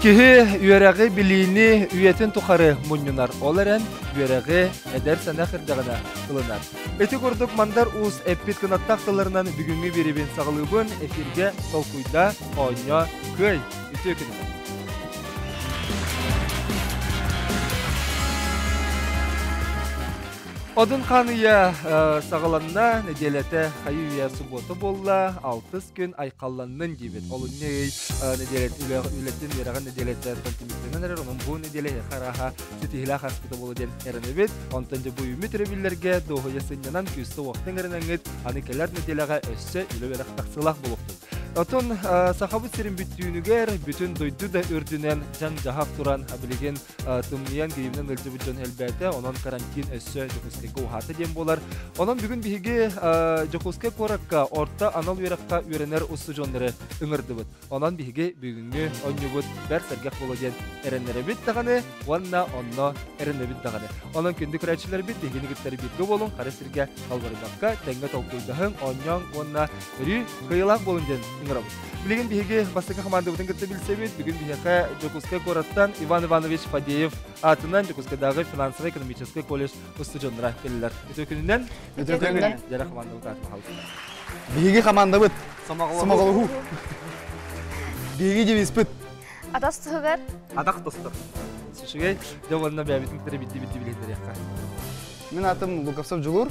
Киһи үөрэҕи билиини үйэтин тухары мунньунар, ол эрэн үөрэҕи эдэр сэнэх эрдэҕинэ ылынар. Ити курдук Мандар Уус эппит кынаттаах тылларынан бүгүҥҥү биэриибин саҕалыыбын, эфиргэ толкуйда, оонньоо, кыай, үтүө күнүнэн! Одун хаан ыйа саҕаланна, нэдиэлэтэ хайы-үйэ субуота буолла, алтыс күн айхалланнын диибит. Олунньу ый нэдиэлэ үлэтин үөрэҕин нэдиэлэтэ түмүктэнэн эрэр, онон бу нэдиэлэ эһиэхэ арааһа ситиһиилээх ааспыта буолуо диэн эрэнэбит. Онтон дьэ бу үүммүт өрөбүллэргэ дуоһуйа сынньанан күүстэ-уохтан эрэнэҥҥит, аны кэлэр нэдиэлэҕэ өссө үлэ-үөрэх тахсыылаах буолуохтун. Отон Сахабыт сирин бүттүүнүгэр бүтүн дойду да үрдүнэн дьаҥ-дьаһах туран билигин тымныйан грибинэн ыалдьыбыт дьон элбээтэ, онон карантин өссө Дьокуускайга уһаата диэн буолар. Онон бүгүн биһиги Дьокуускай куоракка орто анал үөрэххэ үөрэнэр устудьуоннары ыҥырдыбыт. Онон биһиги бүгүҥҥү оонньуубут бэрт сэргэх буолуо диэн эрэннэрэбит даҕаны уонна онно эрэнэбит даҕаны. Онон күндү көрөөччүлэрбит биһигини кытта бииргэ буолуҥ, хара сиргэ халбарыйбакка тэҥҥэ толкуйдаһыҥ, оонньооҥ уонна өрүү кыайыылаах буолуҥ диэн ыҥырабыт. Билигин биһиги бастакы хамаандабытын кытта билсэбит. Бүгүн биһиэхэ Дьокуускай куораттан Иван Иванович Фадеев аатынан Дьокуускайдааҕы финансовай-экономическай колледж устудьуоннара кэллилэр. Үтүө күнүнэн. Үтүө күнүнэн. Дьэрэ хамаандабыт аатын хаалыста. Биһиги хамаандабыт. Сомоҕолоһуу. Биһиги девизпит. Атас туһугар. Атах тостор. Үчүгэй. Дьэ уонна бэйэбитин кытары битти-битти билиһиннэриэххэ. Мин атым Луковцев Дьулуур.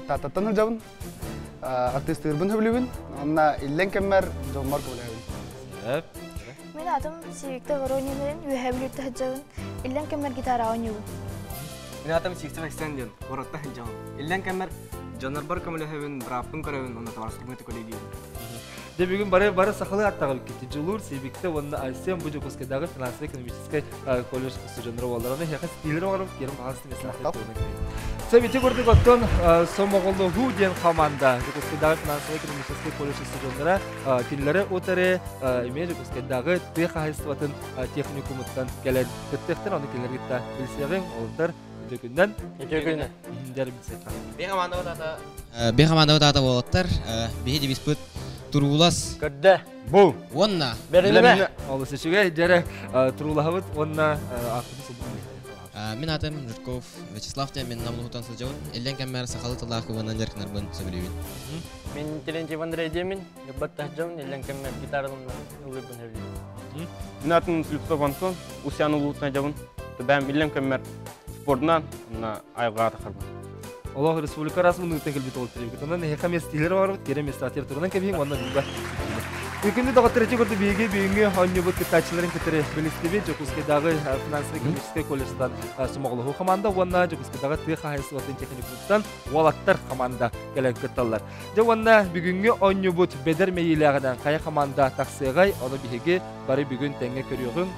Тааттаттан сылдьабын. Артыыстыырбын сөбүлүүбүн. Онно иллэҥ кэммэр дьоммор көмөлөһөбүн. Сөп. Мин атым Сивикта Воронинырын Үөһээ Бүлүүттэ сылдьабын. Иллэҥ кэммэр гитараҕа оонньуубун. Мин атым Сивцев Эксен диэн куоратта сылдьабын. Иллэҥ кэммэр дьоннорбор көмөлөһөбүн, бырааппын көрөбүн уонна табаарыстарбын кытта көлөйдүүбүн. Дьэ бүгүн бары бары сахалыы аттаҕа бүккүт. Дьулуур, Сибикте уонна Айсен бу Дьокуускайдааҕы финансовай-экономическай колледж устудьуоннара буоллар. Аны эһиэхэ ситиилэри оҥорон киэрин хаһан Сөбүтү курдук оттон Сомоҕолоһуу диэн команда Дьокуускайдааҕы финансовай-экономическай колледж устудьуоннара кинилэри утары эмиэ Дьокуускайдааҕы тыа хаһаайыстыбатын техникумуттан кэлэн кыттыахтар, ону кинилэри кытта билсиэҕиҥ, олордор үтүө күнүнэн. Үтүө күнүнэн. Дьэр билсиэххэ. Биир командабыт аата Биир командабыт аата уолаттар. Биһи девизпыт Туруулас. Көрдө. Бу. Уонна. Бэрилимэ. Олус үчүгэй дьэрэ туруулаһабыт уонна ааппытын сылбытын Мин аатым Жирков Вячеслав диэн мин Нам улууһуттан сылдьабын. Иллэҥ кэммэр сахалыы тыллаах кубанан дьарыктанарбын сөбүлүүбүн. Мин Терентьев Андрей диэмин, Ньурбат таһдьабын, иллэҥ кэммэр гитараларын ыллыырбын сөбүлүүбүн. Мин аатым Слепцов Антон, Усян улууһуттан сылдьабын. Бэйэм иллэҥ кэммэр спордунан уонна айылҕаҕа тахарбын. Олох республика раз муннуктан кэлбит ол требует. Онон эһиэхэ миэстэлэр барбыт, кэрэ миэстэлэр турунан кэбиһиҥ уонна бүгүн Күнү доҕоттор ити курдук биһиги бүгүҥҥү оонньуубут кыттааччыларын кытары билистибит Дьокуускайдааҕы финансовай-экономическай колледжтан сомоҕолоһуу команда уонна Дьокуускайдааҕы тыа хаһаайыстыбатын техникумуттан уолаттар команда кэлэн кытталлар. Дьэ уонна бүгүҥҥү оонньуубут бэдэр мэйиилээҕинэн хайа команда тахсыаҕай, ону биһиги бары бүгүн тэҥҥэ көрүөҕүҥ,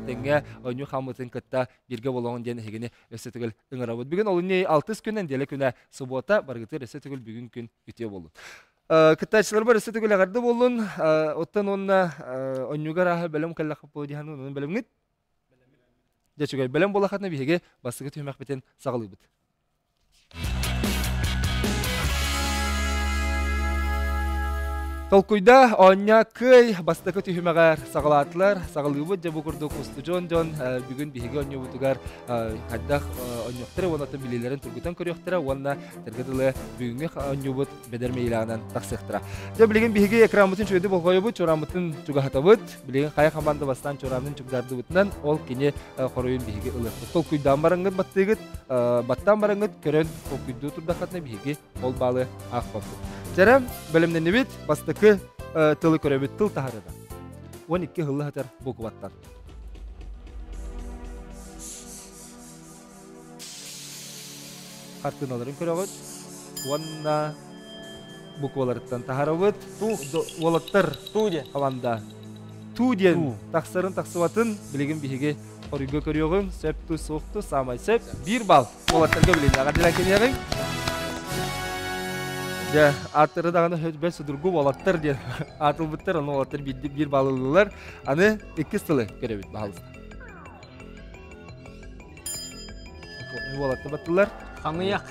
тэҥҥэ оонньуу хаамыытын кытта бииргэ буолуоҕун диэн эһигини өссө төгүл ыҥырабыт. Бүгүн олунньу алтыс күн, нэдиэлэ күнэ субуота, барыгытыгар өссө төгүл бүгүн күн үтүө буоллун. Кыттааччыларбар өссө төгүл эҕэрдэ буоллун. Оттон уонна онньугар ааһа бэлэм кэллэххэ буолуо дии саныыбын. Онон бэлэмҥит? Дьэ үчүгэй. Бэлэм буоллаххытына биһиги бастакы түһүмэхпитин саҕалыыбыт. Толкуйда оонньоо кыай бастакы түһүмэҕэр саҕалаатылар. Саҕалыыбыт дьэ бу курдук устудьуон дьон бүгүн биһиги оонньуубутугар хайдах оонньуохтара уонна билиилэрин тургутан көрүөхтэрэ уонна тэргэ дылы бүгүҥҥү оонньуубут бэдэр мэйилээҕинэн тахсыахтара. Дьэ билигин биһиги экраммытын үчүгэйдик болҕойобут, чуорааммытын чугаһатабыт. Билигин хайа хамаанда бастаан чуораанын чугдаардыбытынан ол кини хоруйун биһиги ылыахпыт. Толкуйдаан бараҥҥыт баттыыгыт, баттаан бараҥҥыт көрөн толкуйдуу турдаххытына биһиги ол баалы аахпаппыт. Чэрэ, бэлэмнэннибит, бастакы тылы көрөбүт, тыл таһарыда. 12 һылла сытар букваттан. Хартыыналарын көрөҕүт уонна букваларыттан таһарабыт. Ту уолаттар Ту диэн. команда. Ту диэн тахсарын тахсыбатын билигин биһиги хоруйга көрүөҕүҥ. Сөп ту суох ту саамай сөп. Биир балл уолаттарга билиннэҕэ эҕэрдэлээн кэлиэҕиҥ. Дьэ, ааттары даҕаны бэл судургу уолаттар диэн аатылбыттар, ону уолаттар биир балл ыллылар. Аны иккис тылы көрөбүт, баһалыста. Уолатта баттылар. Хамыйах.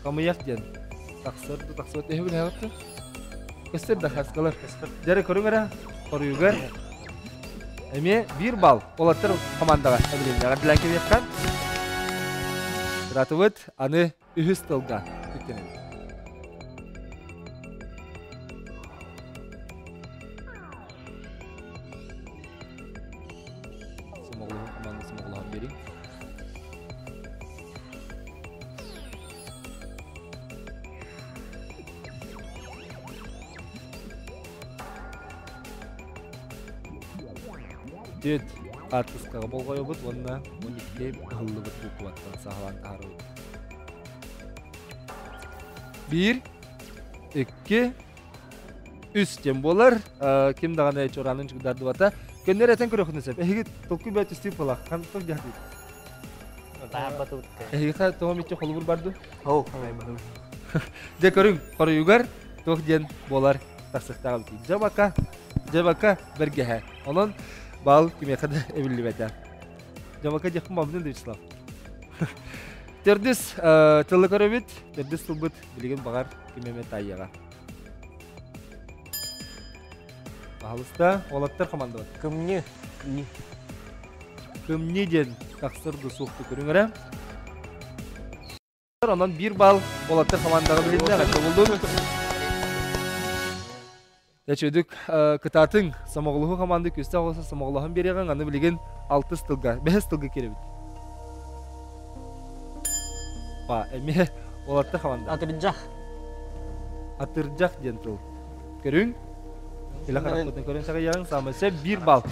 Хамыйах диэн. Тахсар да тахсыбат эһи билэҕит Көстөр да хаскалар. Дьэрэ көрүҥ эрэ хоруйугар. Эмиэ биир балл уолаттар командаҕа эбилиннэҕэ билэн кэбиэххэ. Ыратыбыт аны үһүс тылга үктэнэбит. Сомоҕолоһон команда сомоҕолоһон биэриҥ. Түөрт хаартыскаҕа болҕойобут уонна 12 ыһыллыбыт букваттан саҕалаан таһаарабыт. Биир, икки, үс диэн буолар. Ким даҕаны чуораанын чугдардыбата. Көннөр этэн көрөхүнү сөп. Эһиги толкуй бөт түстүү буолар. Хан туох дьаһдыы? Эһиги тоҕо миччи холобур барду? Оу. Дьэ көрүҥ, хоруйугар туох диэн буолар тахсыахтаах эбитий. Дьабака, дьабака бэргэһэ. Онон баал кимиэхэ да эбиллибэтэ. Дьабака диэхпин баҕарбытын да Вячеслав. Төрдүс тылы көрөбүт. Төрдүс тылбыт билигин баҕар ким эмэ таайыаҕа. Баһылыста, уолаттар командабыт. Кымньы. Кымньы. Кымньы диэн тахсар да суохту көрүҥ эрэ. Онон биир балл уолаттар командаҕа билиннэ, тобуллун. Эчөдүк кытаатыҥ, сомоҕолоһуу команда күстээх оҕуса сомоҕолоһон биэриэҕиҥ, аны билигин алтыс тылга, бэһис тылга киирэбит. Па, эмиэ уолаттар команда. Атырдьах. Атырдьах диэн тыл. Көрүҥ. Илэ харахпытын көрөн саҕыйаҕыҥ, саамай сөп биир балл.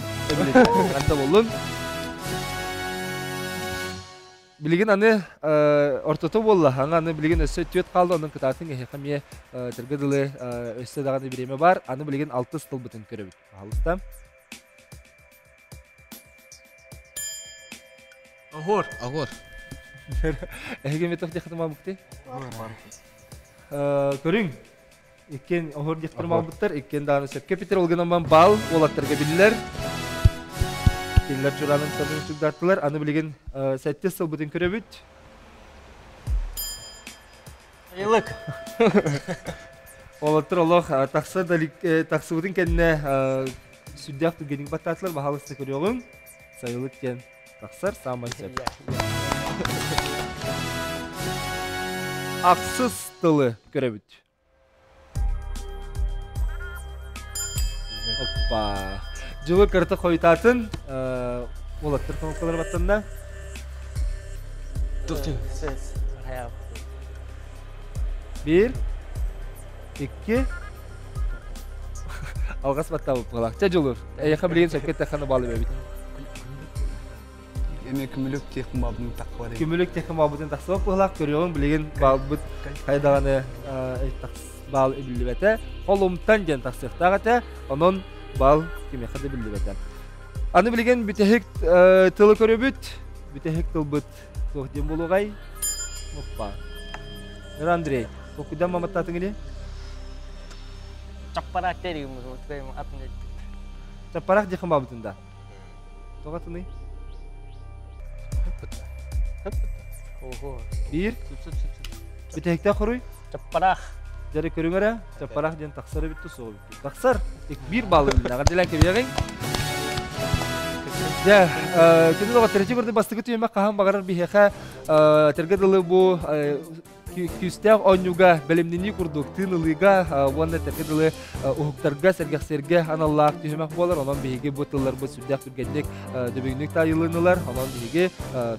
Ханта боллун. Билигин аны ортото буолла, аны аны билигин өссө түөрт хаалла, онон кытаатыҥ эһиэхэ эмиэ тэргэ дылы өссө даҕаны бириэмэ баар. Аны билигин алтыс тылбытын көрөбүт. Пожалуйста. Оһуор. Оһуор. Эһиги эмиэ туох диэххитин баҕарбыккытый? Көрүҥ. Иккиэн оһуор диэхтэрин баҕарбыттар, иккиэн даҕаны сөпкө эппиттэр. Ол гынан баран баал уолаттарга биллэр. Кинилэр чураанын тылын чугдартылар. Аны билигин сэттис сылбытын көрөбүт. Айылык. Уолаттар олох тахса тахсыбытын кэннэ сүрдээх түргэнник баттаатылар. Баһаалыста көрүөҕүҥ. Сайылык диэн тахсар саамай сөп. Ахсыс тылы көрөбүт. Оппа. Дьылы кырата хойутаатын уолаттар кнопкалары баттанна. Биир, икки, алҕас баттаабыт буолаах. Чэ Дьулур, эйиэхэ билигин сөпкө эттэххинэ баал эбэбит. Эми күмүлүк техномабытын тахсыбат. Күмүлүк техномабытын тахсыбат быһылаах көрүөҕүҥ билигин баалбыт хайдаҕаны баал биллибэтэ. Холумтан диэн тахсыахтаах этэ. Онон баал кимиэхэ да биллибэтэ. Аны билигин бүтэһик тылы көрөбүт. Бүтэһик тылбыт туох диэн буолуоҕай? Оппа. Андрей, толкуйдан маматтаатыҥ ини? Чаппараак дэригим Чаппараак диэххин баабытын да. Тоҕо атыный? Биир. Бүтэһиктээх хоруй. Чаппараах. Дьэрэ көрүҥ эрэ. Чаппараах диэн тахсар эбит суох эбит. Тахсар. Биир баллы билинэ. Ардилэн кэбиэҕиҥ. Дьэ, күнү доҕоттор, ити курдук бастакы түһүмэх хаһан баҕарар биһиэхэ тэргэ дылы бу күүстээх оонньууга бэлэмнэнии курдук тыын ылыыга уонна тэпи дылы уһуктарга сэргэхсэргэ аналлаах түһүмэх буолар. Онон биһиги бу тылларбыт сүрдээх түргэнник дөбөҥнүк таайылынылар. Онон биһиги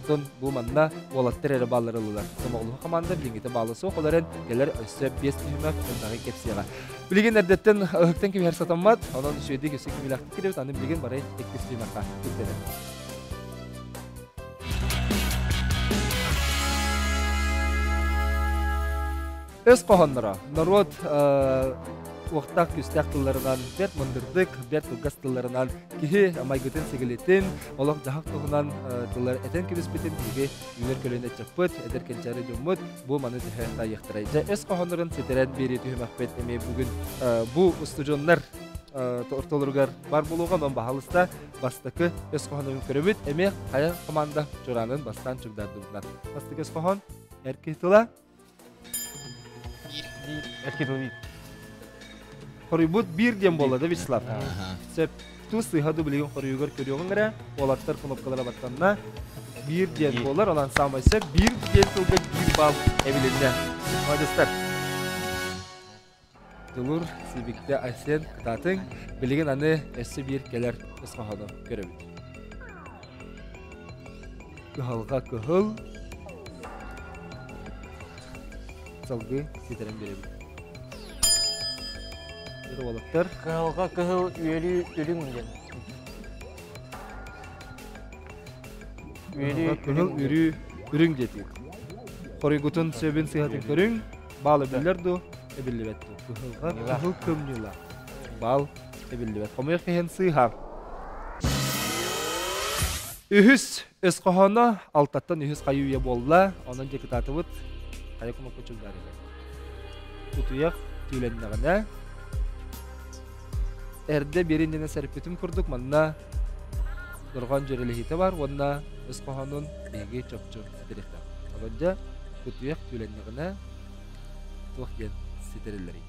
тон бу манна уолаттар эрэ бааллар ыллылар. Сомоҕолоһуу команда билиҥҥитэ баала суох, ол эрэн кэлэр өссө биэс түһүмэх элбэҕи кэпсиэҕэ. Билигин эрдэттэн ыһыктан кэбиһэр сатаммат, онон үчүгэйдик өссө кимилэхтик кирэбит, аны билигин барай иккис түһүмэххэ ирдэнэр. Өс хоһоонноро норуот уохтаах күүстээх тылларынан бэрт мындырдык, бэрт кылгас тылларынан киһи майгытын-сигилитин, олох-дьаһах туһунан тыллар этэн кэбиспитин биһиги үүнэр көлүөнэ ыччаппыт, эдэр кэнчээри дьоммут бу маны төһө таайыахтарай. Дьэ, өс хоһооннорун ситэрэн биэрии түһүмэхпит эмиэ бүгүн бу устудьуоннар ортолоругар бар буолуоҕа, онон баһаалыста бастакы өс хоһоонун көрөбүт. Эмиэ хайа команда чураанын бастаан чугдаардыбытынан. Бастакы өс хоһоон эр киһи тыла. Эр киһи тыла биир. Хоруйбут биир диэн буолла да Вячеслав? Сөп. Тус сыыһа дублигын хоруйугар көрүөҕүҥ эрэ, уолаттар кнопкалара баттанна. Биир диэн буолар, онон саамай сөп биир диэн тылга биир балл эбилиннэ. Молодецтар. Дьулур, Сибиктэ, Айсен, кытаатыҥ. Билигин аны өссө биир кэлэр өс хоһоону көрөбүт. Кыһалҕа кыһыл. Салгыы ситэрэн биэрэбит. Уолаттар. Кыһалҕа кыһыл үөрүү үрүҥ диэн. Үөрүү кыһыл үрүү үрүҥ диэтигит. Хоруйгутун сөбүн сыһатын көрүҥ. Баал эбиллэр дуу, эбиллибэт дуу. Кыһылга кыһыл кымньыла. Баал эбиллибэт. Хомуйах иһин сыыһа. Үһүс өс хоһооно алтаттан үһүс хайыы үйэ буолла. Онон дьокутаатыбыт хайа кумукку чугдаарыга. Кутуйах түүлэннэҕинэ эрдэ биэрин диэн сэрпитим курдук манна дорҕоон дьүөрэлэһиитэ бар уонна өс хоһоонун биһиги чопчу ситэриэхтээх. Онон дьэ кутуйах түүлэннэҕинэ туох диэн ситэриллэрий?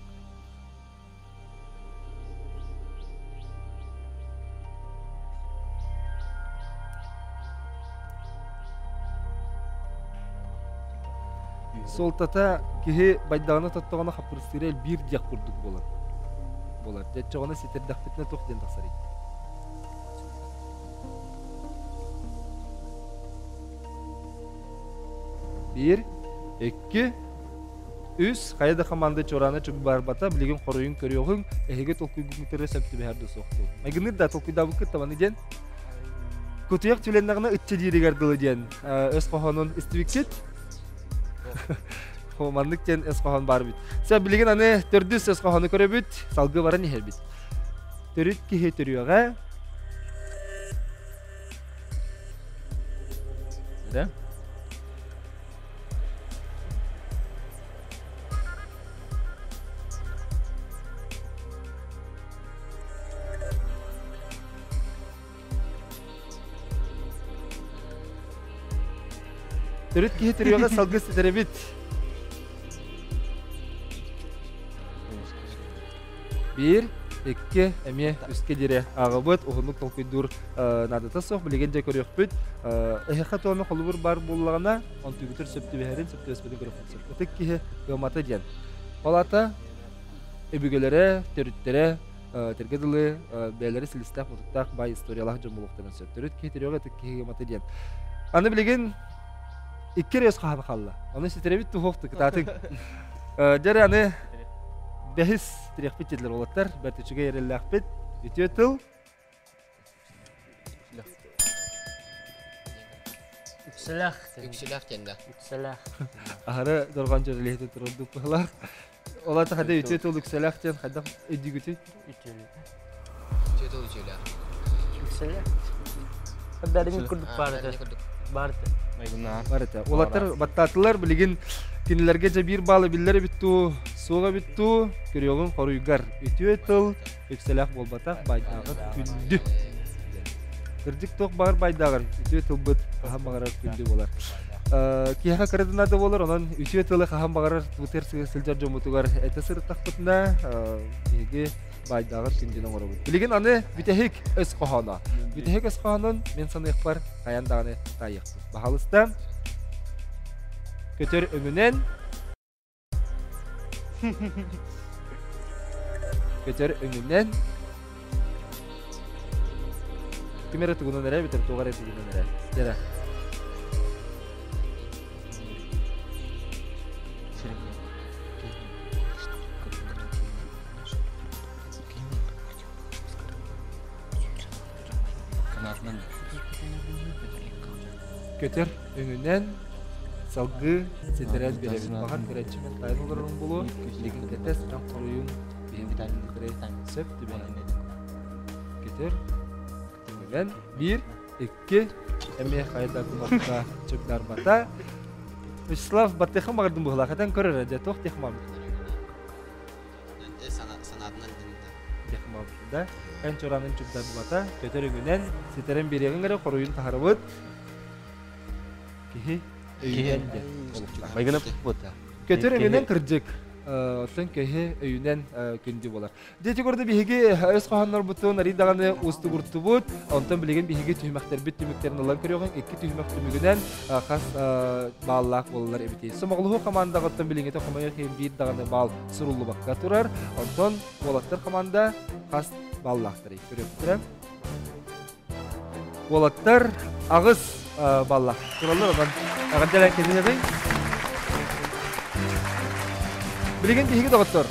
Суолтата киһи байдаҕына тоттоҕуна хаппырыстыыра элбиир диэх курдук буолар. Буолар. Дьэ оччоҕуна ситэрдэхпитинэ туох диэн тахсарый? Биир, икки, Үс, хайа да хамаанда чуораана чугбаарбата, билигин хоруйун көрүөҕүҥ, эһиги толкуйгутун сөп түбэһэр да суох дуу. Майгыныыр да толкуйдаабыккыт табаны диэн. Кутуйах түлэннэҕинэ ычча дииригэр дылы диэн өс хоһоонун истибиккит. Маннык диэн өс хоһоон баар эбит. Сэ билигин аны төрдүс өс хоһоону көрөбүт, салгыы баран иһэбит. Төрүт киһи төрүөҕэ. Да? Төрүт киһи төрүөҕэ салгы ситэрэбит. Биир, икки, эмиэ үскэ диэри ааҕабыт, уһуннук толкуйдуур наадата суох, билигин дьэ көрүөхпүт. Эһиэхэ туома холобур баар буоллаҕына, онтугутур сөп түбэһэрин, сөп түбэспэтин көрүөхпүт сөп. Ытык киһи ыамата диэн. Ол аата өбүгэлэрэ, төрүттэрэ, тэргэ дылы бэйэлэрэ силистээх-мутуктаах баай историялаах дьон буолуохтарын сөп. Төрүт киһи төрүөҕэ ытык киһи ыамата диэн. Аны билигин икки эрэ өс хаһан хаалла. Ону ситэрэбит туһуохту кытаатыҥ. Дьэ аны бэһис тириэхпит диэтилэр уолаттар. Бэрт үчүгэй эрэллээхпит. Үтүө тыл. Үксэлээх. Үксэлээх диэн да. Үксэлээх. Аһары дорҕоон дьөрүлэһитэ турурдук быһылаах. Ол аата хада үтүө тыл үксэлээх диэн хайдах өйдүүгүтүй? Үтүө. Үтүө тыл үтүөлээх. Үксэлээх. Бәрин курдук баар этэ. Баар этэ. Бар этэ. Уолаттар баттаатылар билигин кинилэргэ дьэ биир баалы биллэр эбит дуу, суох эбит дуу, көрүөҕүҥ хоруйгар. Үтүө тыл үксэлээх буолбатах, байдааҕар күндү. Кырдьык туох баҕар байдааҕар үтүө тылбыт хаһан баҕарар күндү буолар. Киһиэхэ кыра да наада буолар, онон үтүө тылы хаһан баҕарар бутер сылдьар дьоммутугар этэ сырыттахпытына, биһиги баайдааҕар күндүнү оҥоробут. Билигин аны бүтэһик өс хоһооно. Бүтэһик өс хоһоонун мин саныахпар хайан даҕаны таайыахпыт. Баһалыста көтөр өҥүнэн көтөр өҥүнэн ким эрэ тугунан эрэ эбэтэр туох эрэ тугунан эрэ дьэрэ Көтөр өҥүнэн салгыы ситэрэн биэрэбит. Баҕар көрөөччүмэн тайан олорорум буолуо, билигин кэтэс дьон хоруйун сөп түбэһэн. Көтөр өҥүнэн биир, икки, эмиэ хайда кнопка чугдарбата. Вячеслав Баттыхан баҕардым быһылаах, этэн көр эрэ, дьэ туох диэх маамыт? Санаатынан Да, эн чуранын чугдарбата, көтөр өҥүнэн ситэрэн биэриэҕиҥ эрэ хоруйун таһарабыт. Киһи өйүнэн диэн. Майгына бута. Көтөр өҥүнэн кырдьык. Оттон көһү өйүнэн күндү буолар. Дьэ көрдө биһиги өс хоһооннорбутун арый даҕаны уустугуртубут. Онтон билигин биһиги түһүмэхтэрбит түмүктэрин ылан көрүөҕүҥ. Икки түһүмэх түмүгүнэн хас бааллаах буолаллар эбитий. Сомоҕолоһуу хамаандаҕыттан билиҥҥитэ хомойуох иһин биир даҕаны баал суруллубакка турар. Онтон уолаттар хамаанда хас бааллаахтарый көрүөхтэрэ. Уолаттар аҕыс баллах тураллар онон эҕэрдэлээн кэбиһэбин. Билигин биһиги доҕоттор,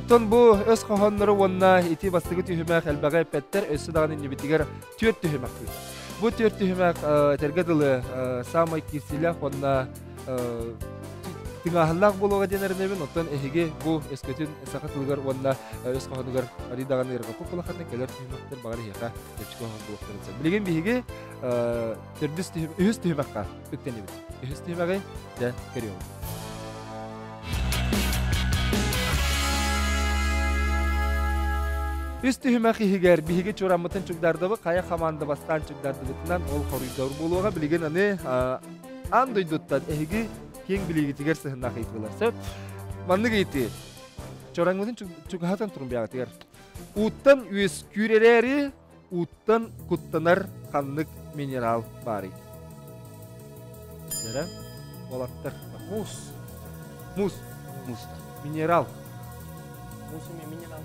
тон бу өс хоһооннору уонна ити бастакы түһүмэх элбэҕи эппэттэр, өссө даҕаны иннибитигэр түөрт түһүмэх күүтэр. Бу түөрт түһүмэх этэргэ дылы саамай киирсиилээх уонна тыҥааһыннаах буолуоҕа диэн эрэнэбин. Оттон эһиги бу өскөтүн саха тылыгар уонна өс хоһоонугар арый даҕаны ыарырҕаппыт улаханнык кэлэр түһүмэхтэр баҕар эһиэхэ чэпчэки хоһоон буолуохтарын сөп. Билигин биһиги төрдүс үһүс түһүмэххэ үктэнибит. Үһүс түһүмэҕи дьэ көрүөҕүҥ. Үс түһүмэх иһигэр биһиги чураммытын чугдардыбыт, хайа хамаанда бастаан чугдардыбытынан ол хоруйдор буолуоҕа. Билигин аны аан дойдуттан эһиги киэҥ билиигитигэр сыһыннаах ыйытыылар. Сөп. Маннык ыйытыы. Чораҥмытын чугаһатан турун бэйэҕитигэр. Ууттан үөскүүр эрээри, ууттан куттанар ханнык минерал баарый? Дьэрэ, уолаттар. Муус. Муус. Муус. Минерал. Муус эмиэ минерал.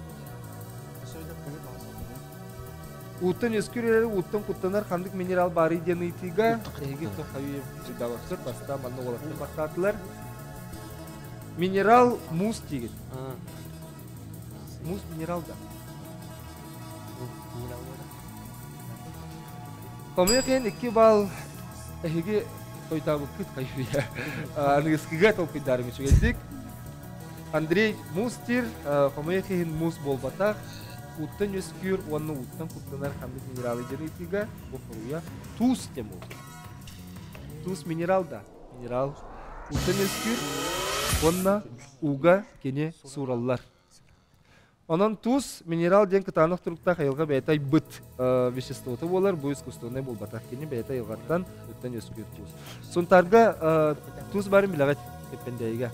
Ууттан үөскүүр эрээри ууттан куттанар ханнык минерал баарый диэн ыйытыыга эһиги хойу дабахсыр бастаан манна уолаттар бастаатылар. Минерал муус диигит. Муус минерал да. Хомойуох иһин икки балл эһиги хойутаабыккыт хайыйа. Аныгыскыга толкуйдаарым үчүгэйдик. Андрей муус диир, хомойуох иһин муус буолбатах. Ууттан үөскүүр уонна ууттан куттанар ханнык минералы диэн ыйытыыга бу хоруйа туус диэн буолбут. Туус минерал да, минерал ууттан үөскүүр уонна ууга кини суураллар. Онон туус минерал диэн кытаанах туруктаах айылҕа бэйэтэ айбыт веществота буолар, бу искусственнай буолбатах. Кини бэйэтэ айылҕаттан ыттан үөскүүр туус. Сунтаарга туус баарын билэҕит Кэппэндээйигэ.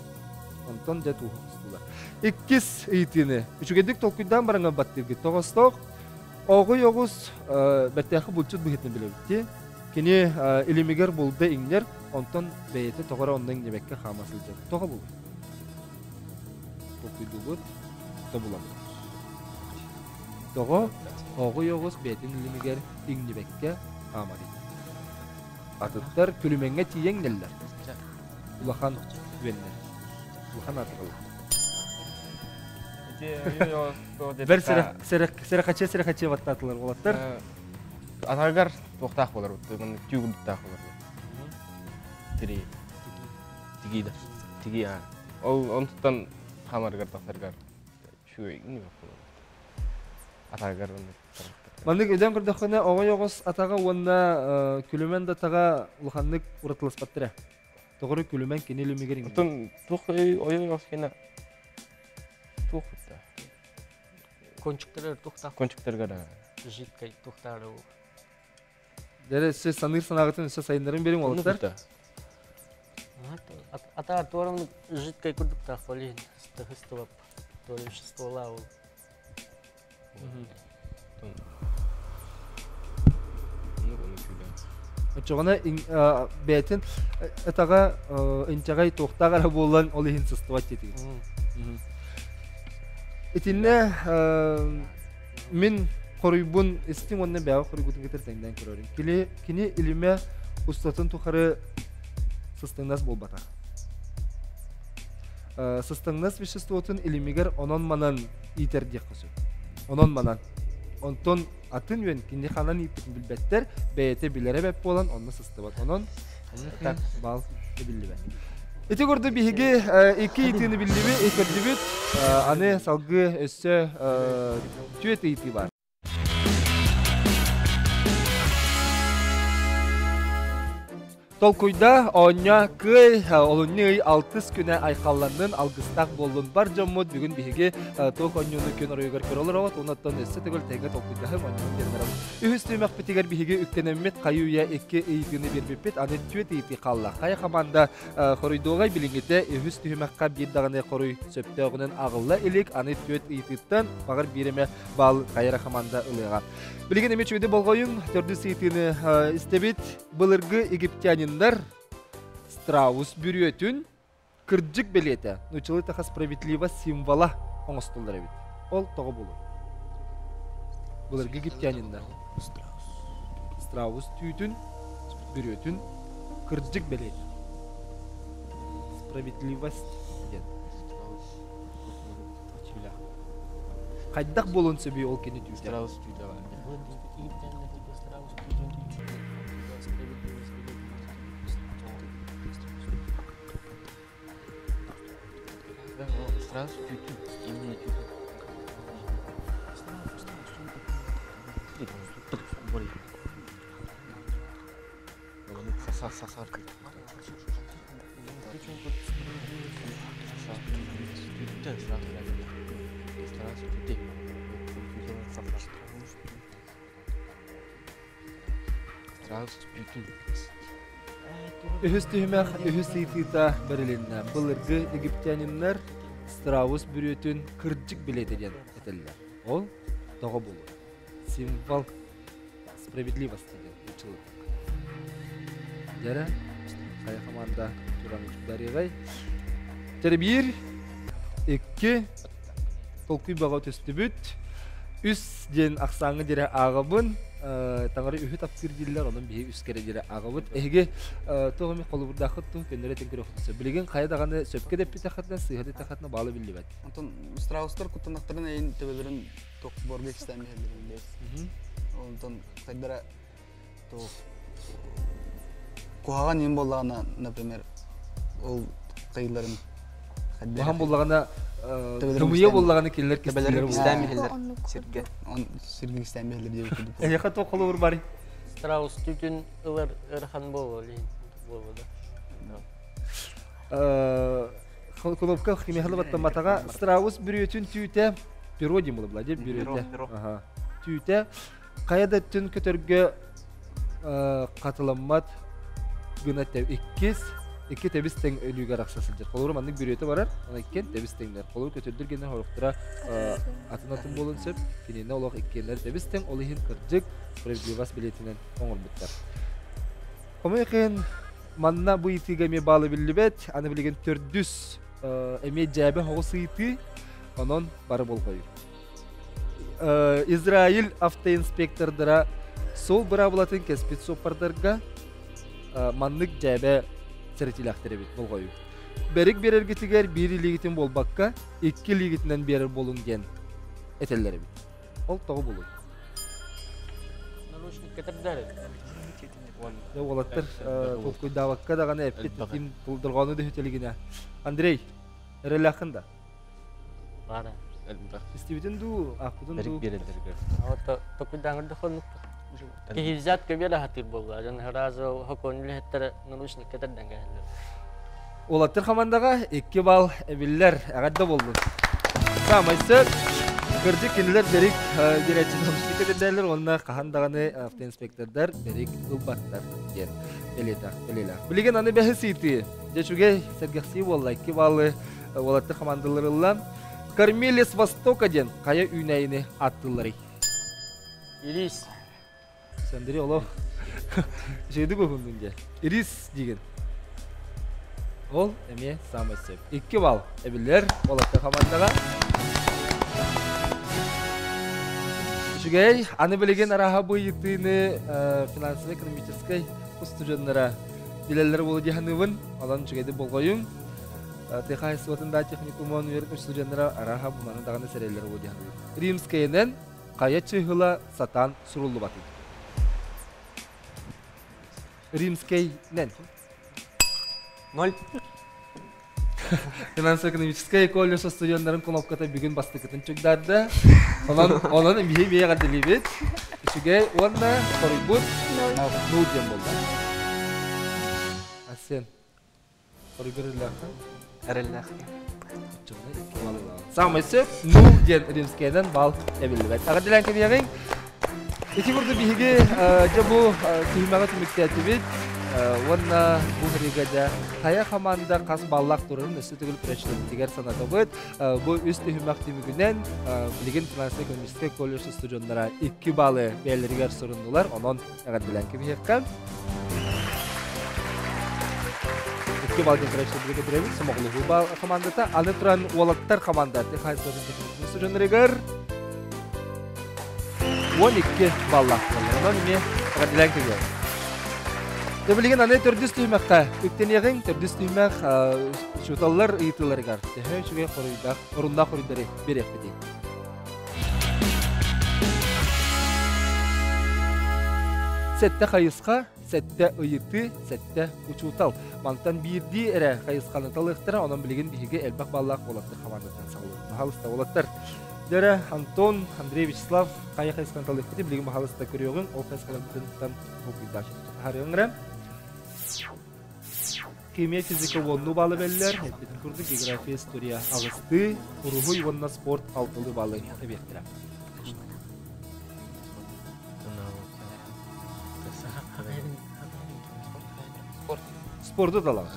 Онтон дьэ тууһу устулар. Иккис ыйытыыны үчүгэйдик толкуйдаан бараҥҥа баттыыргыт тоҕостоох. Оҕуй оҕус бэртээхи булчут быһыытынан билэбит. Кини илимигэр булда иҥнэр, онтон бэйэтэ тоҕо эрэ онно иҥнибэккэ хаама сылдьар. Тоҕо булуй? Толкуйдуубут, тобулабыт. Тоҕо оҕуй оҕус бэйэтин илимигэр иҥнибэккэ хаамарый? Атыттар күлүмэҥҥэ тиийэн иҥнэллэр. Улахан үөннэр. Улахан аатыраллар. Бэр сэрэхэччи-сэрэхэччи баттаатылар уолаттар. Атаргар туохтаах болар, түү курдуктаах болар. Тири. Тигии да. Тигии аа. Ол онтуттан хамарыгар тахсаргар үчүгэй Атаргар Маннык өйдөөн көрдөххүнэ, оҕой оҕус атаҕа уонна күлүмэн да атаҕа улаханнык уратыласпаттара. Тоҕору күлүмэн кини илимигэр иҥнэр. Оттон туох ой оҕус кэнэ туох да. Кончиктары тухтаах. Кончиктарга да. Жидкой тухтаары. Дьэ, өссө саныыр санааҕытын өссө сайыннарын бериҥ уолаттар. Ата туорам жидкой курдуктаах болин стыхыстыбап то веществола ол. Оччоҕуна бэйэтин атаҕа инчэҕэй туохтаах эрэ буолан ол иһин сыстыбат диэтигит. Итиннэ мин хоруйбун истиҥ уонна бэйэҕэ хоруйгутун кытары тэҥнээн көрөрүм. Кини, кини илимэ устатын тухары сыстыҥнас буолбатах. Сыстыҥнас веществотун илимигэр онон-манан иитэр диэххэ сөп. Онон-манан. Онтон атын үөн кини ханан ииппитин билбэттэр, бэйэтэ билэрэ бэт буолан онно сыстыбат. Онон бал биллибэт. Ити курдук биһиги икки ыйытыыны биллибит, көрдүбүт. Аны салгыы өссө түөрт ыйытыы бар. Толкуйда оонньо кыай олунньу ый алтыс күнэ айхалланнын алгыстаах буоллун бар дьоммут бүгүн биһиги туох оонньууну күн оройугар көрө олоробут оннуттан өссө төгүл тэҥҥэ толкуйдаһым оонньуун диэн Үһүс түһүмэхпитигэр биһиги үктэнэммит хайы-үйэ икки ыйытыыны биэрбиппит аны түөрт ыйытыы хаалла. Хайа хамаанда хоруйдуоҕай билиҥҥитэ үһүс түһүмэххэ биир даҕаны хоруй сөптөөҕүнэн аҕылла илик аны түөрт ыйытыыттан баҕар биир эмэ баал хайа эрэ хамаанда ылыаҕа. Билигин эмиэ үчүгэйдик болҕойуҥ төрдүс ыйытыыны истэбит. Былыргы египтяниннар страус бүрүөтүн кырдьык бэлиэтэ, нууччалыы таха справедливость символа оҥостуллар эбит. Ол тоҕо буолуой? Былыргы египтяниннар страус түүтүн, бүрүөтүн кырдьык бэлиэтэ. Справедливость диэн. Хайдах буолуон сөбүй ол кини түүтэ? Страус түүтэ баар. Страус түүтүн, именно түүтүн. Сасар Үһүс түһүмэх үһүс ыйытыыта бэрилиннэ. Былыргы египтяниннар страус бүрүөтүн кырдьык билиэтэ диэн этэллэр. Ол тоҕо буолуо? Символ справедливости диэн училытык. Дьэрэ, хайа команда туран дарыгай. Тербир, икки, толкуй бөҕө түстүбүт. Үс диэн ахсааҥҥа диэри ааҕабын. Таҥара үһү таптыыр дииллэр, онон биһи үс кэрэ диэри ааҕабыт. Эһиги туох эмэ холобурдааххыт туу көннөрү этэн көрүөххүт сөп. Билигин хайа даҕаны сөпкө да эппитэххитинэ, сыыһа да эттэххитинэ баала биллибэт. Онтон страустар куттанахтарын эйин төбөлөрүн туох борга икстээн биһэллэрин билэбит. Онтон хайдара туох куһаҕан иин буоллаҕына, например, ол хайыларын Куһаҕан буоллаҕына тымыйа буоллаҕына кинилэр кистэллэр кистээн биһэллэр сиргэ. Он сиргэ кистээн биһэллэр диэбит курдук. Эһиэхэ туох холобур барый? Страус түтүн ылар ыарахан буолуо буолуо да. Кнопка кимиэхэ баттамматаҕа страус бүрүөтүн түүтэ перо диэн буолла дии бүрүөтэ. Түүтэ хайа да өттүн көтөргө хатыламмат гына иккис икки тэбис тэҥ өлүүгэ арахса сылдьар. Холобур маннык бүрүөтэ барар, онон иккиэн тэбис тэҥнэр. Холобур көтөрдөр гэнэ хорохтора атын атын буолуон сөп. Кинини олох иккиэннэр тэбис тэҥ, ол иһин кырдьык справедливость билиэтинэн оҥорбуттар. Хомойуох манна бу ыйытыыга эмиэ баалы биллибэт. Аны билигин төрдүс эмиэ дьээбэ соҕус ыйытыы. Онон бары болҕойуу. Израиль автоинспектордара суол быраабылатын кэспит суоппардарга маннык дьээбэ сэрэтиилээхтэр эбит болҕойуу. Бэрик биэрэргитигэр биир илиигитин буолбакка, икки илиигитинэн биэрэр буолуҥ диэн этэллэр эбит. Ол тоҕо буолуой? Наручник кэтэрдэр. Дьэ уолаттар толкуйдаабакка даҕаны эппит ким дорҕоону дөһүтэлигинэ. Андрей, эрэлээххин да? Баара. Элбэх. Истибитин дуу, аахпытын Бэрик дуу? биэрэллэригэр. А толкуйдааҥыр да хоннук. Киһи взятка биэрэ сатыыр буолла. Дьон сразу хокуон үлэһиттэрэ наручник кэтэрдэн кэһэллэр. Уолаттар хамандаҕа икки балл эбиллэр. Эҕэрдэ буоллун. Саамай сөп. Кырдьык кинилэр бэрик биэрээччи наручник кэтэрдээллэр уонна хаһан даҕаны автоинспектордар бэрик ылбаттар диэн бэлиэтээх бэлиэлээх. Билигин аны бэһис ыйытыы. Дьэ үчүгэй сэргэхсии буолла. Икки баллы уолаттар хамаандалар ылла. Кормилец Востока диэн хайа үүнээйини ааттыылларый? Ирис. Андрей олох үчүгэйдик уһундун дьэ. Ирис диген. Ол эмиэ саамай сөп. Икки балл эбиллэр уолаттар хамаандаҕа. Үчүгэй. Аны билигин арааһа бу ыйытыыны финансово-экономическай устудьуоннара билэллэр буолуо дии саныыбын. Онон үчүгэйдик болҕойуҥ. Тыа хаһаайыстыбатын да техникумун үөрэтэр студеннара арааһа буманы даҕаны сэрэйэллэр буолуо дии саныыбын. Римскэйинэн хайа чыыһыла сатаан суруллубатый? Римскэйнэн. Ноль. Финансово-экономическай колледж студеннарын кнопката бүгүн бастакытын чугдаарда. Онон, онон биһи биһи Айсен, хоруйгар эрэллээххин? Эрэллээххин. Самый сөп, нул диэн римскэйинэн бал эбиллибэт. Эҕэрдэлээн кэбиэҕиҥ. Ити курдук биһиги дьэ бу түһүмэҕи түмүктээтибит. Уонна бу сырыыга дьэ хайа хамаанда хас баллаах турарын өссө төгүл көрөөччүлэрбитигэр санатабыт. Бу үс түһүмэх түмүгүнэн билигин финансовай-экономическай колледж устудьуоннара 2 баллы бэйэлэригэр суруннулар. Онон эҕэрдэлээн кэбиһиэххэ. Икки балл диэн көрөөччүлэрбитигэр кэтирэбит. Сомоҕолоһуу бал хамаандата. Аны туран уолаттар хамаанда техническай устудьуоннарыгар 12 баллаах буолла. Онон эмиэ эҕэрдэлээн кэбиһэбит. Дьэ билигин аны төрдүс түһүмэххэ үктэниэҕиҥ. Төрдүс түһүмэх учууталлар ыйытыыларыгар төһө үчүгэй хоруйдаах, оруннаах хоруйдары биэриэхпитий? Сэттэ хайысха, сэттэ ыйытыы, сэттэ учуутал. Мантан биирдии эрэ хайысханы талыахтара, онон билигин биһиги элбэх баллаах уолаттар хамаандаттан саҕалыыбыт. Баһаалыста, уолаттар. Дьэрэ, Антон, Андрей Вячеслав хайа хайысханы талыахпытый, билигин баһаалыста көрүөҕүҥ, ол хайысхаларбытыттан толкуйдааччы таһаарыаҥ эрэ. Химия, физика уоннуу баалы бэллэр, эппитин курдук география, история аҕыстыы, уруһуй уонна спорт алтылыы баалы эбиэхтэрэ. Спорду талаҕын.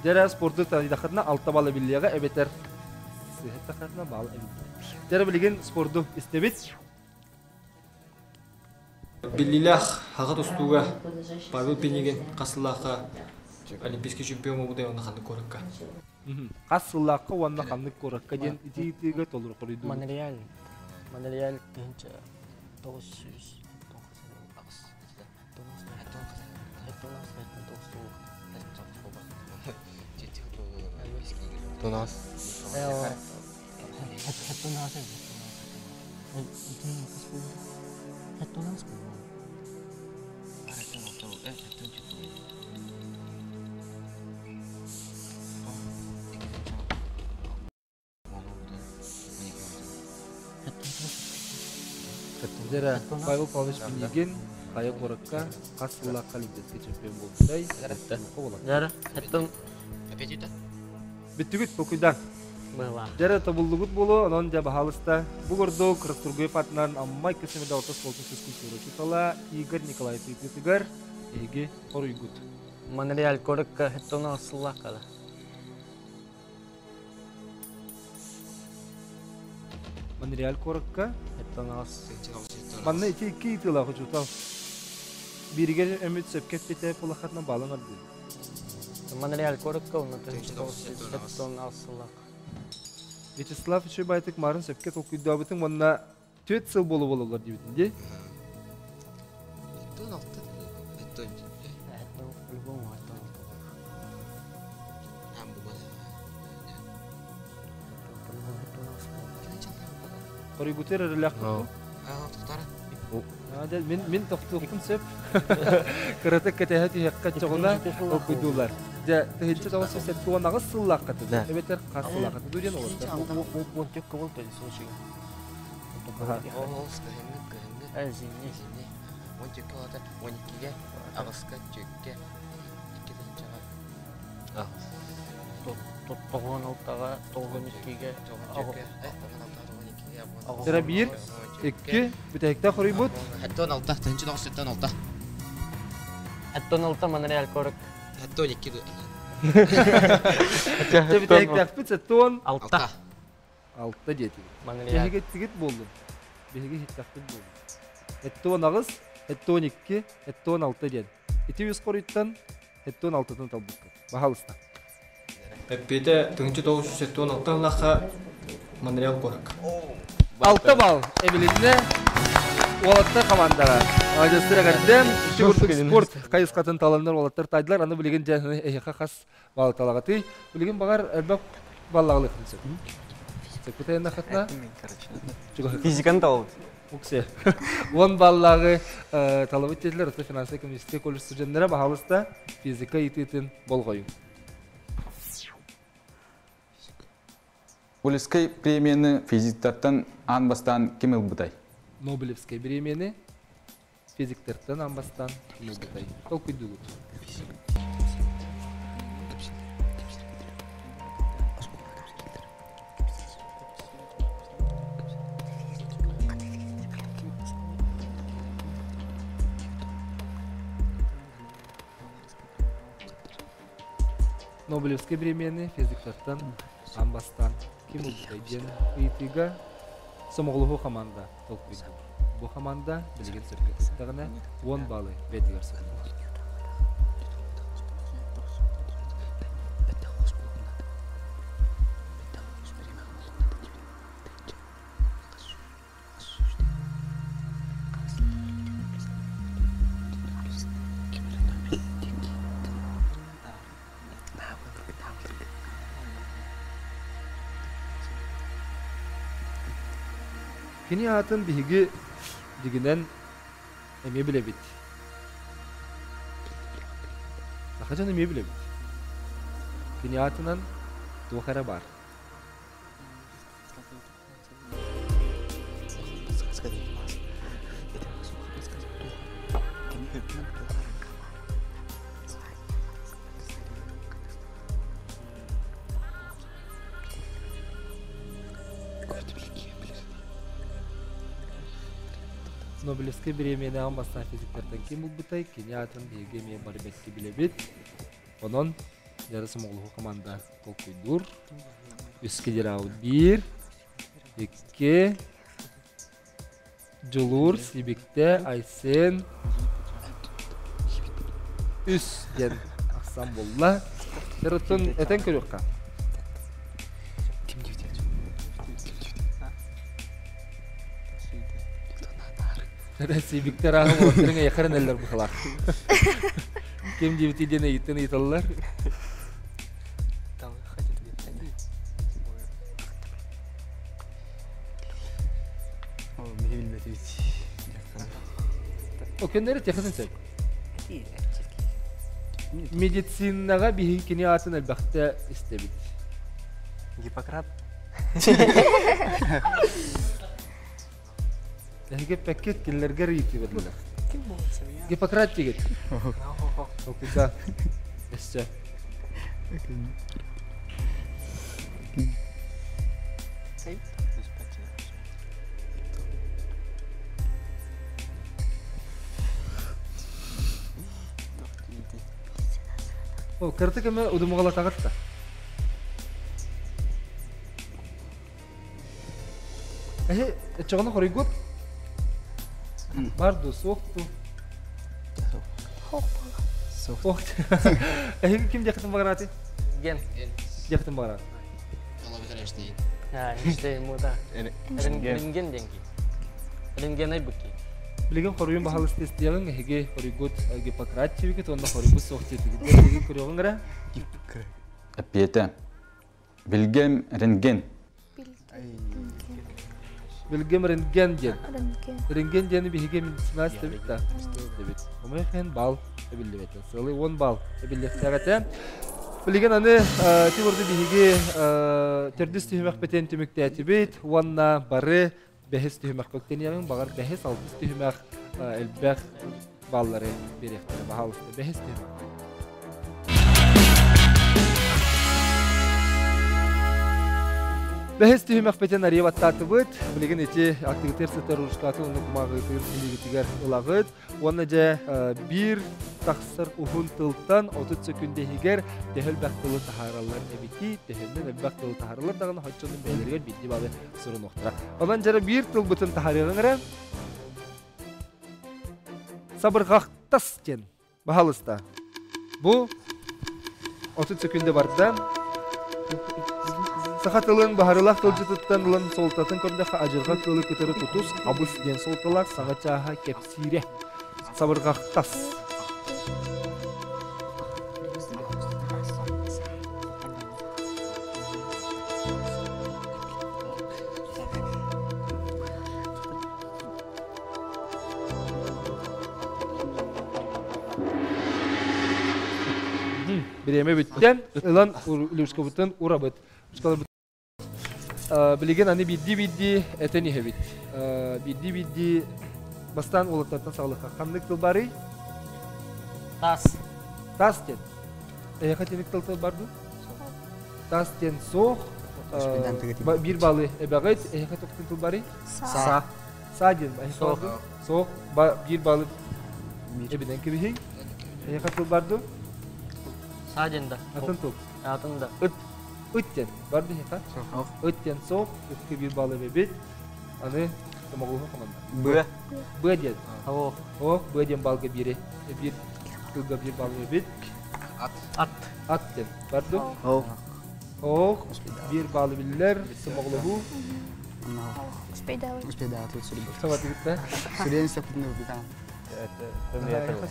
Дьэрэ спорду талыйдаххытына алта балл эбиллиэҕэ эбэтэр сыһыттаххытына балл эбиллиэ. Дьэрэ билигин спорду истэбит. Биллиилээх аҕа тустууга Павел Пинигин хас сыллаахха олимпийский чемпион буолбутай уонна ханнык куоракка? Хас сыллаахха уонна ханнык куоракка диэн ити ыйытыыга толору хоруйдуур. Монреаль. Монреаль 1900 Дьэрэ, Павел Павлович Пинигин хайа куоракка хас сыллаахха олимпийскай чемпион буолбутай? Дьэрэ, хэттэн Бүттүгүт толкуйдаан. Дьэрэ тобуллугут буолуо, онон дьэ баһаалыста. Бу курдук Расторгуев атынан Амма икки сэмэдэ алта суолтун физкультура учуутала Игорь Николаев ыйытыытыгар эһиги хоруйгут. Монреаль куоракка хэттэн сыллаахха да. Монреаль куоракка Манна ити икки ыйытыылаах учуутал. Бииригэр өмүт сөпкө эппитэ улахатынан баалан ардыы. Монреаль куоракка уонна 1976 сыллаах. Вячеслав Үчүгэй марын сөпкө толкуйдаабытыҥ уонна түөрт сыл буола буолаллар диэбитин дии. Хоруйгутур эрэлээх Мин мин тохтуохпун сөп. Кыратык кэтэһэ түһүөххэ чоҕуна толкуйдуулар. Дьэ, 1978 сыллаахха эбэтэр хас сыллаахха диэн олордор. Ол кыһыҥҥы кыһыҥҥы зимний уон түөккэ олата уон иккигэ аҕыска түөккэ икки тыһыынчаҕа Тоҕуон алтаҕа тоҕуон иккигэ Сыра биир, икки, бүтэһиктээх хоруйбут. Хэттон алта, тыһыынча тоҕус сэттэн алта. Хэттон алта Монреаль куорат. Хэттон икки Бүтэһиктээхпит сэттон алта. Алта диэтигит. Биһиги эттигит буоллун. Биһиги иһиттэхпит буоллун. Эттон аҕыс, эттон икки, эттон алта диэн. Ити үс хоруйтан эттон алтатын талбыккыт. Баһаалыста. Эппиэтэ 1976 ыллахха Монреал куоракка. Алта балл эбилиннэ уолаттар командара. Молодецтар эҕэрдэ. Ити курдук спорт хайысхатын таланнар уолаттар таайдылар. Аны билигин дьэ эһиэхэ хас баллталаҕытый. Билигин баҕар элбэх баллаҕалыаххын сөп. Сөппүтэ Физиканы талабыт. Уксе. Уон баллааҕы талабыт диэтилэр, оттон финансовай-экономическай колледж студеннара баһаалыста физика ыйытыытын болҕойуҥ. Нобелевскай премияны физиктартан аан бастаан ким ылбытай? Нобелевскай премияны физиктартан аан бастаан ким ылбытай? Толкуйдуугут. Нобелевскай бириэмийэни физиктартан аан бастаан ким ылбытай диэн ыйытыыга сомоҕолоһуу хамаанда толкуйдуур. Бу хамаанда билигин сөпкө кыттэҕинэ 10 баалы бэйэтигэр сотунар. Кини аатын биһиги дьигинэн эмиэ билэбит. Саха дьон эмиэ билэбит. Кини аатынан туох эрэ баар. Нобелевскай бириэмийэлээҕин бастаан физиктартан ким булбутай, кини аатын биһиги эмиэ бары бэркэ билэбит. Онон дьара сомоҕолоһуу команда толкуйдуур. Үс кедераут биир, икки, Дьулуур, Сибиктэ, Айсен, үс диэн ахсан булла. Эротун этэн көрүөххэ. Сибиктэр ааһы уолаттарын эйэхэрин эллэр быхалаах. Ким диэбити диэн ыйыттан ыйыталлар. Океннери техасын сөп. Медицинаҕа биһиги кини аатын элбэхтэ истэбит. Гиппократ. Эһиги эппэккит кинилэргэ ыйытыыбыт Гиппократ дигит. Толкуйда. Өссө. О, кырты кеме удумугалатагат да. Эһи чоҕону хоруйгут? Бар ду, суох ду? Суох. Эһиги ким диэххитин баҕараатый? Ген. Диэххитин баҕараат. Эйнштейн. Эйнштейн муда. Рентген деньги. Рентгенай быки. Билигин хоруйун баһалыс тестиэҕиҥ эһиги хоруйгут Гиппократ диэбиккит уонна хоруйбут суох диэтигит. Эһиги көрүөҕүҥ эрэ. Эппиэтэ. Билгем рентген. Билгем рентген диэн. Рентген диэни биһиги медицина истэбит да. Истэбит. Омой бал эбиллибэт. Сылы 10 бал эбиллиэхтээх этэ. Билигин аны ти бурду биһиги төрдүс түһүмэхпитин түмүктээтибит уонна бары бэһис түһүмэх көктениэҕиҥ баҕар бэһис алтыс түһүмэх элбэх баллары биэриэхтэрэ баһаалыста бэһис түһүмэх Бэһис түһүмэхпитин арыйа баттаатыбыт. Билигин ити аттыгытыгар сытар ручкатын уонна кумааҕытын илиигитигэр ылаҕыт. Уонна дьэ биир тахсар уһун тылтан 30 секүндэ иһигэр төһө элбэх тылы таһаараллар эбитий, төһөннөн элбэх тылы таһаараллар даҕаны хоччонун бэйэлэригэр биирдии балы сурунуохтара. Онон дьэ биир тылбытын таһаарыаҕыҥ эрэ. Сабырҕахтас диэн баһалыста. Бу 30 секүндэ барда. Саха тылын баһарылаах тылдьытыттан ылан суолтатын көрдөххө адьырҕа кыылы кытары тутус, абыс диэн суолталаах саҥа чааһа кэпсиирэ. Сабырҕахтас. Бириэмэ бүттэ. Ылан Люшкабытын урабыт. Билигин аны биирдии-биирдии этэн иһэбит. Биирдии-биирдии бастаан уолаттартан саҕалыахха. Ханнык тыл барый? Тас. Тас диэн. Эһиэхэ тиник тыл тыл бар дуу? Тас диэн суох. Биир балы эбэҕит. Эһиэхэ туох тыл барый? Са. Са диэн. Суох. Суох. Биир балы эбинэн кэбиһиҥ. Эһиэхэ тыл бар дуу? Са диэн да. Атын тыл. Атын да ыт. Ыт диэн бар биһиэхэ. Ыт диэн суох, ыкка биир балл эбэбит. Аны томоҕолоһу команда. Б. Б диэн. О. О, Б диэн баллга биири. Биир тылга биир балл эбит. Ат. Ат. Ат диэн. Бар ду? О. Ох, биир баллы биллэр, сомоҕолоһуу. Успейдавай. Успейдавай сурбут. Сабатыгытта. Сүрен сапытны бутан.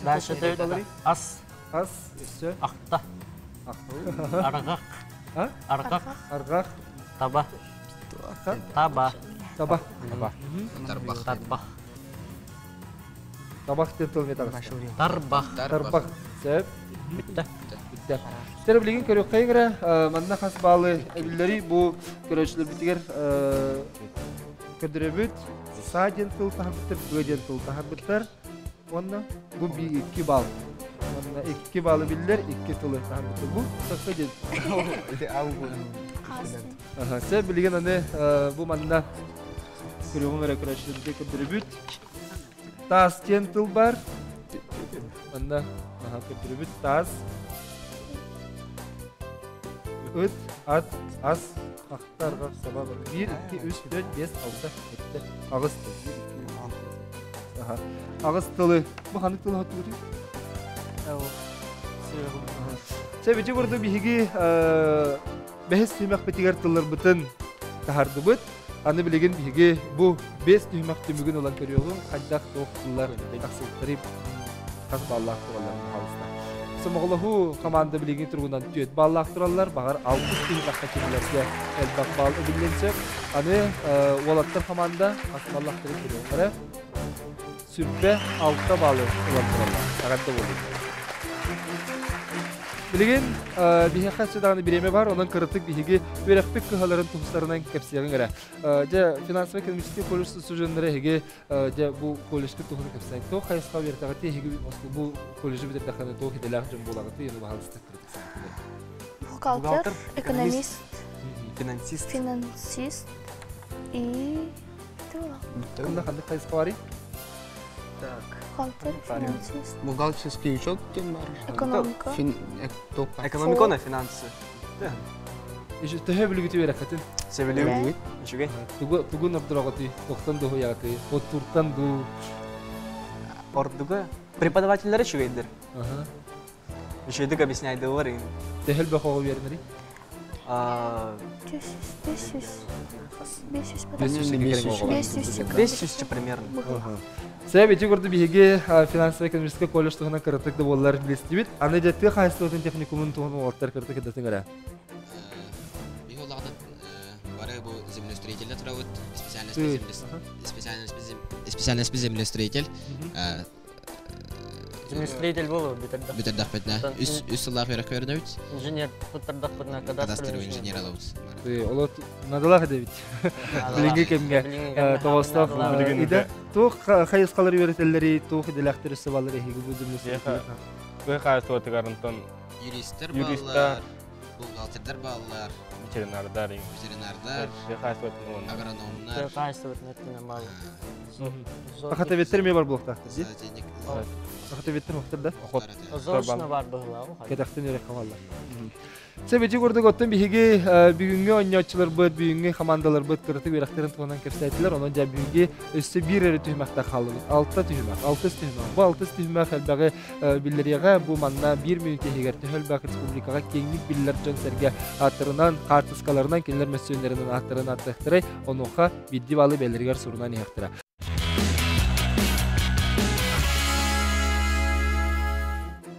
Дальше ас. Ас, өссө. Ахта. Аргак. Аргак. Аргак. Таба. Таба. Таба. Таба. Тарбах. Тарбах. Табах диэн тыл металласта. Тарбах. Тарбах. Сөп. Бүттэ. Бүттэ. Сэр билигин көрүөххэ игрэ манна хас баалы эбиллэри бу көрөөччүлэрбитигэр көрдөрөбүт. Са диэн тыл таһарбыттар, б диэн тыл таһарбыттар. Уонна бу 2 балл. Уонна 2 баллы биллэр, 2 тылы таһарбыттар. Бу сакка диэн. Сэ билигин аны бу манна көрүөҕүҥ эрэ көрөөччүлэрбитигэр көрдөрөбүт. Таас диэн тыл бар. Манна көрдөрөбүт таас. Ыт, ат, ас, ахта, арҕах, саба бар. 1, 2, 3, 4, 5, 6, 7, 8 тыл. Аҕыс тылы. Бу ханнык тылы хоттугутуй? Сэбичи курдук биһиги бэһис түһүмэхпитигэр тылларбытын таһардыбыт. Аны билигин биһиги бу бэс түһүмэх түмүгүн ылан көрүөҕүҥ, хайдах туох тыллар тахсыбыттары хас баллаах туралларын хаалыста. Сомоҕолоһуу команда билигин туругунан түөрт баллаах тураллар, баҕар алтыс түһүмэххэ кинилэргэ элбэх балл эбиллиэн сөп. Аны уолаттар команда хас баллаахтарын көрүөхтэрэ. Сүрбэ алта баллы ылан тураллар. Эҕэрдэ буоллун. Билигин биһиэхэ өссө даҕаны бириэмэ бар, онон кыратык биһиги үөрэхпит кыһаларын тумсарынан кэпсиэҕиҥ эрэ. Дьэ, финансовый-экономический колледж студеннара эһиги дьэ бу колледжка туһунан кэпсээҥ. Туох хайысха үөрэтэҕитий эһиги бу колледжы бүтэрдэххинэ туох идэлээх дьон буолаҕытый, ону баһаалыста кыратык саҥатыгар. Бухгалтер, экономист, финансист, финансист и Онно ханнык хайысха барый? Так. Бухгалтер, финансист. Бухгалтерский учет диэн бар. Экономика. Экономика на финансы. Төһө билигити үөрэххитин? Сөбүлүүбүт. Үчүгэй. Тугу тугу нордороҕутуй? Туохтан дуһуйаҕытый? Оттуртан дуу? Ордуга преподавателлэр үчүгэйдэр. Үчүгэйдик объясняйдылар. Төһө элбэх оҕо үөрэнэрий? 500. 500 примерно. Сөп ити курдук биһиги финансово-экономическай колледж туһунан кыратык да буоллар билистибит. Аны дьэ тыа хаһаайыстыбатын техникумун туһунан уолаттар кыратык кырдатыҥ эрэ. Биһи олаҕда бары бу землеустроитель турабыт. Специальность землеустроитель. Землестроитель болу бүтэрдэх. Бүтэрдэхпитинэ үс үс сыллаах үөрэх көрдөбүт. Инженер туттардахпытына кадастровый инженер алабыт. Оло надалах эдэбит. Билиҥҥи кэмҥэ тоҕостоох идэ туох хайысхалары үөрэтэллэри, туох идэлээхтэр өссө бааллар эһиги бу землестроитель. Тыа хаһаайыстыбатыгар онтон юристтар бааллар, бухгалтердар бааллар, ветеринардар, ветеринардар, агрономнар. Тыа хаһаайыстыбатын өттүнэн бааллар. Ахатабеттер эмиэ бар буолуохтаахтар дии. Ахатабеттер мохтор да? Заочно бар быһылаа. Кэтэхтэн үөрэх хамаллар. Сэбэчи курдук оттон биһиги бүгүҥҥү оонньооччуларбыт, бүгүҥҥү хамаандаларбыт кыратык үөрэхтэрин туһунан кэпсээтилэр. Онон дьэ биһиги өссө биир эрэ түһүмэхтэ хааллыбыт. Алта түһүмэх, алтыс түһүмэх. Бу алтыс түһүмэх элбэҕи биллэриэҕэ. Бу манна биир мүнүүтэ иһигэр төһө элбэх республикаҕа киэҥник биллэр дьон-сэргэ ааттарынан, хаартыскаларынан, кинилэр мөссүөннэринэн ааттарын ааттыахтарай. Онуоха биирдии баалы бэйэлэригэр сурунан иһиэхтэрэ.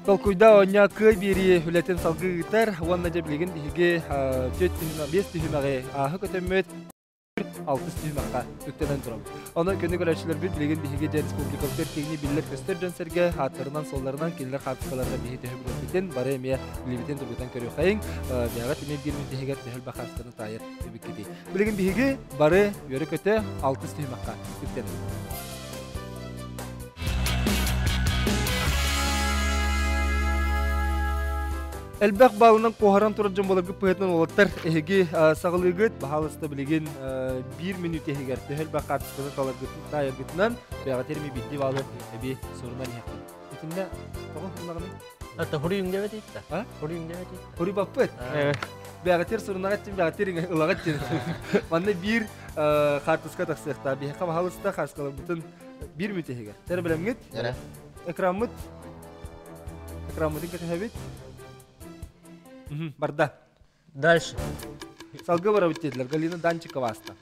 Толкуйда оонньоо кыай биэрии үлэтин салгыы ыытар уонна дьэ билигин биһиги түөрт түһүмэх, биэс түһүмэҕи ааһы көтөммүт алтыс түһүмэххэ үктэнэн турабыт. Ону күнү көрөөччүлэрбит билигин биһиги дьэ республикабытыгар киэҥник биллэр-көстөр дьон-сэргэ ааттарынан-суолларынан кинилэр хаартыскаларынан биһи төһө билэрбитин бары эмиэ билибитин тургутан көрүөххэйиҥ. Бэйэҕит эмиэ биир мүнүүтэ иһигэр төһө элбэх хаартысканы таайар эбиккитий. Билигин биһиги бары үөрэ-көтө алтыс түһүмэххэ үктэнэбит. Элбэх баалынан куоһаран турар дьон буоларгыт быһыытынан уолаттар эһиги саҕалыыгыт баһаалыста билигин биир мүнүүтэ иһигэр төһө элбэх хаартысканы таларгытын таайаргытынан бэйэҕитин эми биирдии баалы эбии сурунан иһэххит. Итиннэ тоҕо уһуннаҕыный? Это хуруйун дебет итта. Хуруйун дебет итта. Хуруй баппыт. Бэҕэтир сурунаҕат тин бэҕэтир ылаҕат тин. Манна биир хаартыска тахсыахтаа. Биһиэхэ баһалыста хааскаларбытын биир мүтиһигэр. Тэр билэмҥит? Экраммыт Экраммытын кэтэһэбит. Барда. Дальше. Салгы барабыт диэтилэр. Галина Данчикова аста.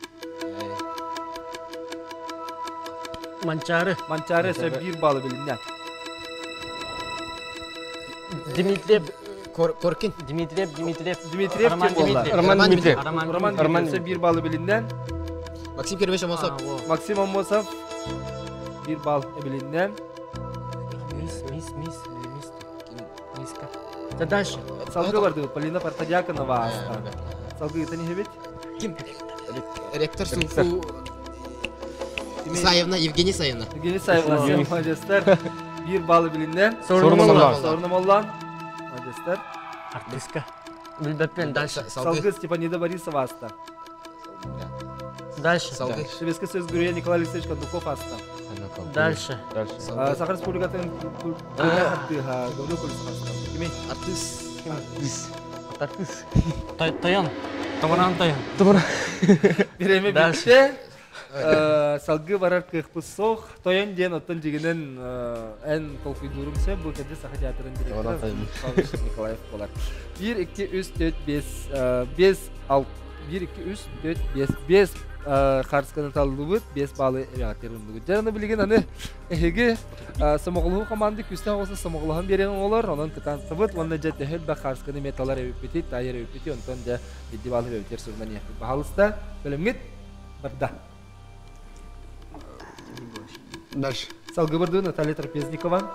Манчары. Манчары сөп биир баллы билиннэ. Дмитриев Коркин. Дмитриев, Дмитриев. Дмитриев Роман ким буолла? Дмитриев. Роман Дмитриев. Роман Роман Роман Дмитриев биир баллы билиннэ. Максим Кирович Амосов. Максим Амосов биир балл эбилиннэ. Мисс, мисс, мисс, мисс. Миска. Да дальше. Салгы барды Полина Партадьяконова ааста. Салгы ыытан иһэбит. Ким? Ректор СУФУ Саевна, Евгений Саевна. Евгений Саевна, молодецтар. Биир баллы билиннэ. Сорномоллан. Сорномоллан. Молодецтар. Артистка. Билбэппин дальше. Салгы Степанида Борисова ааста. Дальше. Салгы. Советский Союз Героя Николай Алексеевич Кондуков ааста. Дальше. Дальше. Саха Республикатын артыыһа Гаврил Колесов ааста. Кимий? Артист. Артист. Тойон. Томоран тойон. Бирэми Дальше. бүттэ. Салгыы барар кыахпыт суох. Тойон диэн оттон дьигинэн эн толкуйдуурум сөп. Бу кэрдэ Саха театрын директора Павел Николаев буолар. 1, 2, 3, 4, 5, 5, 6, 1, 2, 3, 4, 5, 5 харысканы таллыбыт, 5 баалы эбэҕэтигэр ыллыбыт. Дьэ, аны билигин аны эһиги сомоҕолоһуу команда күүстээх оҕуса сомоҕолоһон биэрэн оҕолор, онон кытаансыбыт уонна дьэ төһө элбэх харысканы эмиэ талар эбиппити, таайар эбиппити, онтон дьэ бидди баалы эбэбитигэр сурунан иһэхпит. Баһаалыста, бэлэмҥит барда. Дальше. Салгы бардыы Наталья Трапезникова.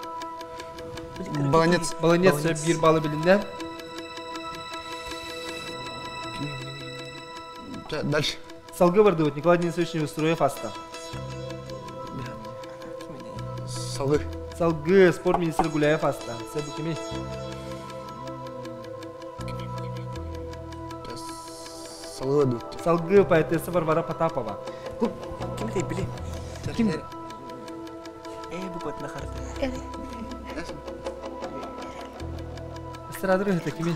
Баланец. Баланец биир баалы билиннэ. Дальше. Салгы бардыбыт Николай Денисович Неустроев аста. Салгы. Салгы спорт министр Гуляев аста. Себу кими? Салгы бардыбыт. Салгы поэтесса Варвара Потапова. Ким ты били? Ким? Э, бу котна харта. Эстрадыр это кими?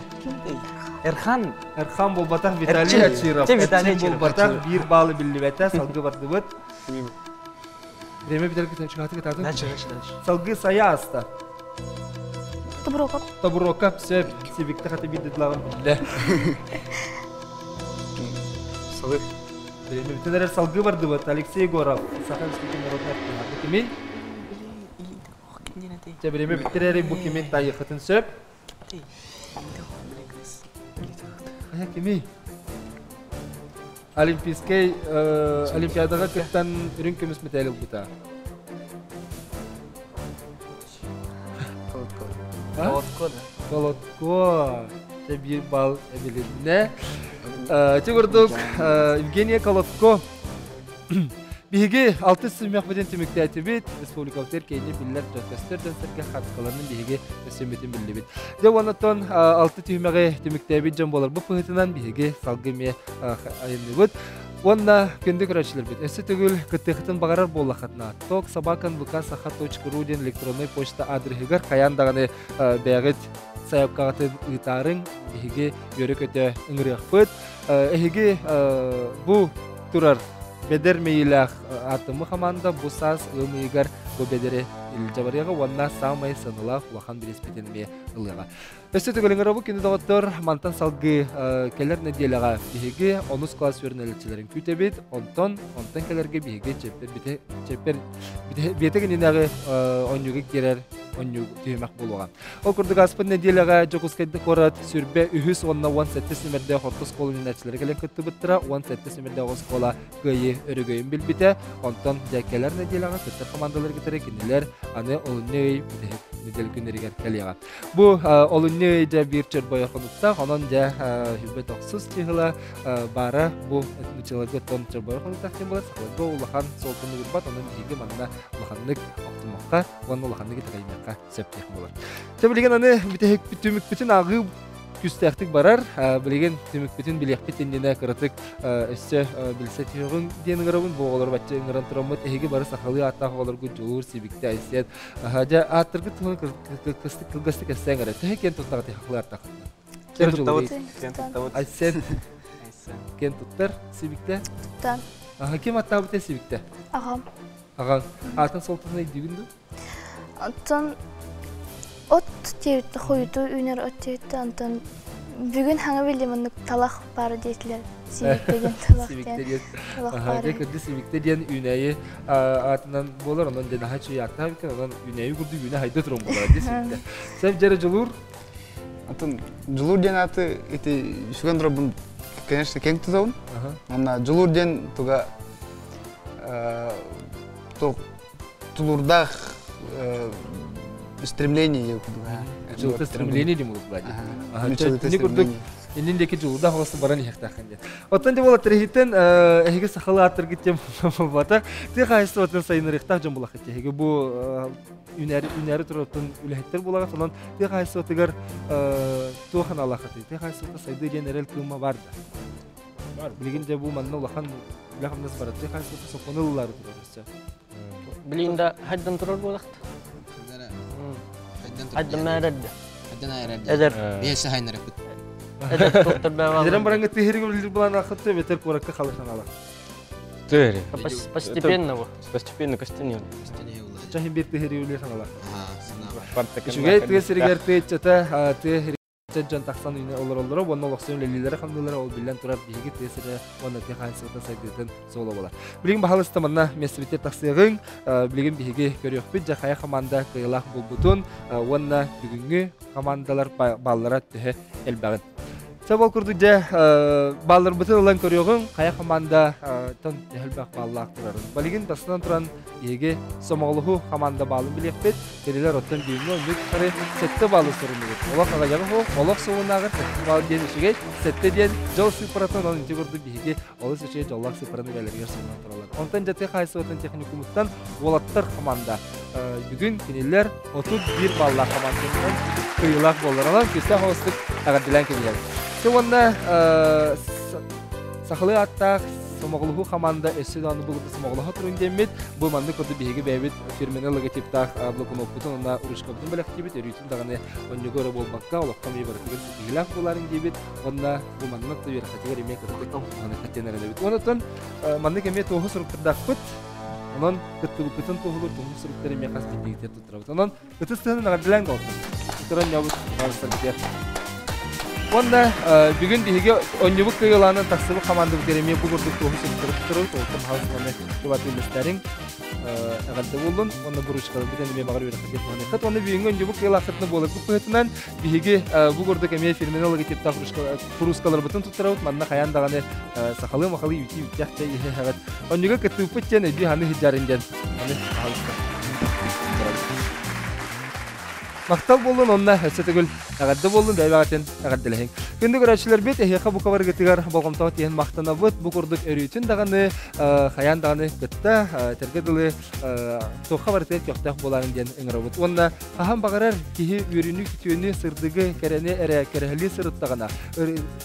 Эрхан. Эрхан болбатах Виталий Ачиров. Виталий Эрчин болбатах биир баалы биллибэтэ салгы бардыбыт. Время битер чыгаты кытаатын. Дальше, дальше, дальше. Салгы Сая аста. Тобуроков. Тобуроков сөп сибикте хаты биддлагын билле. Салгы. Время битер салгы бардыбыт Алексей Егоров. Саха Республикатын народный артиһа. Кими? Чэ время битер бу кимин тайыхытын сөп. Ая кими? Олимпийский Олимпиадаға кыттан үрүн көмүс медаль ылбыта. Колотко. Колотко, да. Колотко. Чэ биир балл эбилиннэ. Ити курдук Евгения Колотко. Биһиги алтыс сүмэх битин түмүктээтибит, республикабытыгар киэни биллэр дьон көстөр дьон-сэргэ хаартыскаларын биһиги өссөммүтүн биллибит. Дьэ уоннаттан алты түһүмэҕи түмүктээбит дьон буоларбыт быһыытынан биһиги салгыы эмиэ айанныыбыт. Уонна күндү көрөөччүлэрбит, өссө төгүл кыттыахытын баҕарар буоллаххытына, toksabakanvksaha.ru диэн электроннай почта аадырыһыгар хайаан даҕаны бэйэҕит сайапкаҕытын ыытаарыҥ, биһиги үөрэ-көтө ыҥырыахпыт. Эһиги бу турар бэдэр мэйилээх атымы хамаанда бу саас ыам ыйыгар бу бэдэри илдьэ барыаҕа уонна саамай сыаналаах улахан бириэспитин эмиэ ылыаҕа. Өссө төгүлүҥ бу күнү доҕоттор мантан салгыы кэлэр нэдиэлэҕэ биһиги онус класс үөрэнэлчилэрин күүтэбит. Онтон онтон кэлэргэ биһиги чэппер бите чэппер биэтэ кининээҕи онньуга киирэр онньуг түһүмэх буолуоҕа. Ол курдук ааспыт нэдиэлэҕэ Дьокуускайда куорат сүрбэ үһүс уонна 17 нүмердээх орто оскуола үүнээччилэрэ кэлэн кыттыбыттара. 17 нүмердээх оскуола кыайыы өрөгөйүн билбитэ. Онтон дьэ кэлэр нэдиэлэҕэ кыттар командалар кытары кинилэр аны олунньу ый бүтэһик нэдиэлэ күннэригэр кэлиэҕэ. Бу олунньу ый дьэ биир чөрбойо хонуктаах, онон дьэ хүбэ тохсус чыһыла баара бу нучаларга тон чөрбойо хонуктаах диэн буолар. Сахаларга улахан суолтаны уурбат, онон биһиги манна улаханнык охтумуохха уонна улаханнык итэҕэйимиэххэ сөп диэх буолар. Чэ билигин аны бүтэһик түмүкпүтүн ааҕыы Күстээхтик барар. Билигин түмүкпүтүн билиэхпит иннинэ кыратык өссө билсэ түһүөҕүҥ диэн ыҥырабын. Бу оҕолор бачча ыҥыран тураммыт эһиги бары сахалыы ааттаах оҕолоргут Дьулуур, Сибиктэ, Айсен. Дьэ, ааттаргыт туһунан кылгастык кылгастык кэпсээҥ эрэ. Төһө киэн туттаҕытый сахалыы ааттааххытынан? Киэн туттабыт. Киэн туттабыт. Айсен. Киэн туттар Сибиктэ. Туттан. Ким аттаабытай Сибиктэ? Аҕам. Аҕаҥ. Аатын суолтатын өйдүүгүн дуу? Оттон от диэбитте хойутуу үүнэр от диэбитте онтон бүгүн хаҥа биллим оннук талах баар диэтилэр сибикте диэн талах диэн талах баар Дьэ кырдьык сибикте диэн үүнээйи аатынан буолар онон дьэ наһаа үчүгэй ааттаах эбиккин онон үүнээйи курдук үүнэ хайда туран буолар дии сибикте Сөп дьэрэ Дьулуур Атын Дьулуур диэн ааты ити сүгэн турабын конечно кең тутабын Онна Дьулуур диэн туга тулуурдаах стремление курдук стремление диэн буолук Ини курдук иннин диэки дьулуурдаах оҕосу баран иһиэхтээххин диэн. Оттон дьэ буола тэрэһиттэн эһиги сахалыы ааттаргыт диэн буолбата. Тыа хаһаайыстыбатын сайыннарыахтаах дьон булаххыт эһиги бу үнээри үнээри турартан үлэһиттэр буолаҕыт онон тыа хаһаайыстыбатыгар туох аналааххытый? Тыа хаһаайыстыбата сайдыы диэн эрэл кыыма бар да? Бар. Билигин дьэ бу манна улахан үлэ-хамнас барар. Тыа хаһаайыстыбата сокуону ылылаары турар өссө. Билигин да хайдан турар буолахт. Хайдан мээрэрдэ. Хайдан айарэрдэ. Эдэр. Биэсэ хайнарыппыт. Эдэр доктор бэвал. Эдэрэн бараҥҥа тыһырыгы билир булан ахытты бетер куоракка халыш анала. Тыһыры. Постепенно бу. Постепенно костенел. Чахин бир тыһыры үлер санала. Үчүгэй тыа сиригэр тыа тыа дьон тахсан үүнэ олороллоро уонна олохсуйан үлэлииллэрэ-хамныыллара ол биллэн турар биһиги тыа сирэ уонна тыа хаһаайыстыбатын сайдыытын суола буолар. Билигин баһалыста манна миэстэбитигэр тахсыаҕыҥ. Билигин биһиги көрүөхпүт дьэ хайа хамаанда кыайыылаах буолбутун уонна бүгүҥҥү хамаандалар бааллара төһө элбэҕин. Сөп ол курдук дьэ баалларбытын ылан көрүөҕүҥ хайа хамаанда тон төһө элбэх бааллаах турарын. Билигин бастатан туран Биһиги Сомоҕолоһуу хамаанда баалын билиэхпит. Кинилэр оттон бүгүҥҥү оннук тухары сэттэ баалы суруннубут. Олох аҕыйаҕа суох, олох суоҕунааҕар сэттэ баал диэн үчүгэй, сэттэ диэн дьол сыыппаратын онон ити курдук биһиги олус үчүгэй дьоллоох сыыппараны бэйэлэригэр сурунан тураллар. Онтон дьэ тыа хаһаайыстыбатын техникумуттан уолаттар хамаанда бүгүн кинилэр 31 баллаах хамаандатынан кыайыылаах буоллар. Онон күүстээх оҕустук эҕэрдэлээн кэбиһэбит. Дьэ уонна сахалыы ааттаах Сомоҕолоһуу хамаанда өссө даҕаны былыргы сомоҕолоһо турун диэммит, бу маннык курдук биһиги бэйэбит фирменный логотиптаах блокноппутун уонна ручкабытын бэлэхтиибит, өрүүтүн даҕаны онньугу эрэ буолбакка, олоххо эмиэ барытыгар ситиһиилээх буоларын диибит уонна бу маннык да үөрэххитигэр эмиэ кыратык маннык диэн эрэнэбит. Онон маннык эмиэ туоһу суруктардаахпыт. Онон кыттыбыккытын туоһулуур туоһу суруктар эмиэ хас биирдиигитигэр туттарабыт. Онон Ытыс тыһын эҕэрдэлээн голтун. Туран ньобут барыстарбытыгар. Уонна бүгүн биһиги онньубут кыайыылаанан тахсыбыт хамаандабытыгар эмиэ бу курдук туоһу суруктары туттарабыт. Олтон хаалыс уонна кыбатыылластарыҥ эҕэрдэ буоллун. Уонна буручкаларбытын эмиэ баҕар үөрэххитигэр туһаныаххыт. Уонна бүгүҥҥү онньубут кыайыылааххытына буоларбыт быһыытынан биһиги бу курдук эмиэ фирменный логотиптаах куруускаларбытын туттарабыт. Манна хайаан даҕаны сахалыы-махалыы үтүү үттээх чэй иһэҕит. Онньуга кыттыыппыт диэн өйдүү ханы сылдьарын диэн Аны аһылыкка. Махтал буоллун онно өссө төгүл эҕэрдэ буоллун бэйбэҕитин эҕэрдэлэһиҥ. Күндү көрөөччүлэрбит эһиэхэ бу кабаргытыгар болҕомтоҕо тиһэн махтанабыт. Бу курдук өрүүтүн даҕаны хайаан даҕаны кытта тэргэ дылы туохха барытыгар көхтөөх буоларын диэн ыҥырабыт. Уонна хаһан баҕарар киһи үөрүүнү, күтүөнү, сырдыгы, кэрэни эрэ кэрэһэлии сырыттаҕына,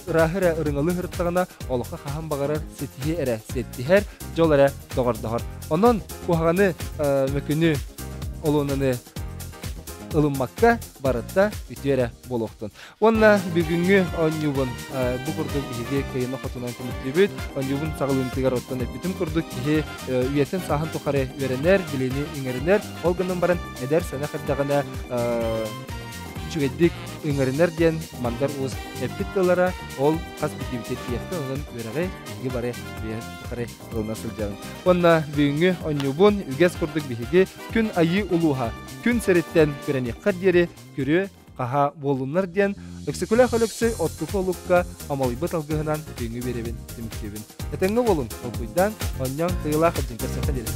ырааһы эрэ ырыҥалыы сырыттаҕына, олоххо хаһан баҕарар ситиһи эрэ сиэттиһэр, дьол эрэ доҕордоһор. Онон куһаҕаны мөкүнү олуонаны ылыммакка барыта үтүө эрэ буолуохтун. Уонна бүгүҥҥү оонньуубун бу курдук биһиги кыйына хотунан түмүктүүбүт. Оонньуубун саҕалыымтыгар оттон эппитим курдук киһи үйэтин сааһын тухары үөрэнэр, билиини иҥэринэр. Ол гынан баран эдэр сэнэх эрдэҕинэ үчүгэйдик ыҥырынар диэн Мандар Уус эппит тыллара ол хас биирдиибитигэр тиийиэхтэн онон үөрэҕи биһиги бары үйэ тухары ылына сылдьабын. Уонна бүгүҥҥү онньуубун үгэс курдук биһиги күн айыы улууһа күн сириттэн күрэниэххэр диэри күрүө хаһаа буоллуннар диэн Өксөкүлээх Өлөксөй оттуку олукка амалыйбыт алгыһынан бүгүҥҥү биэрэбин түмүктүүбүн. Этэҥҥэ буолун, толкуйдаан, оонньоон, тыйылаах илдьин көрсөххө диэри.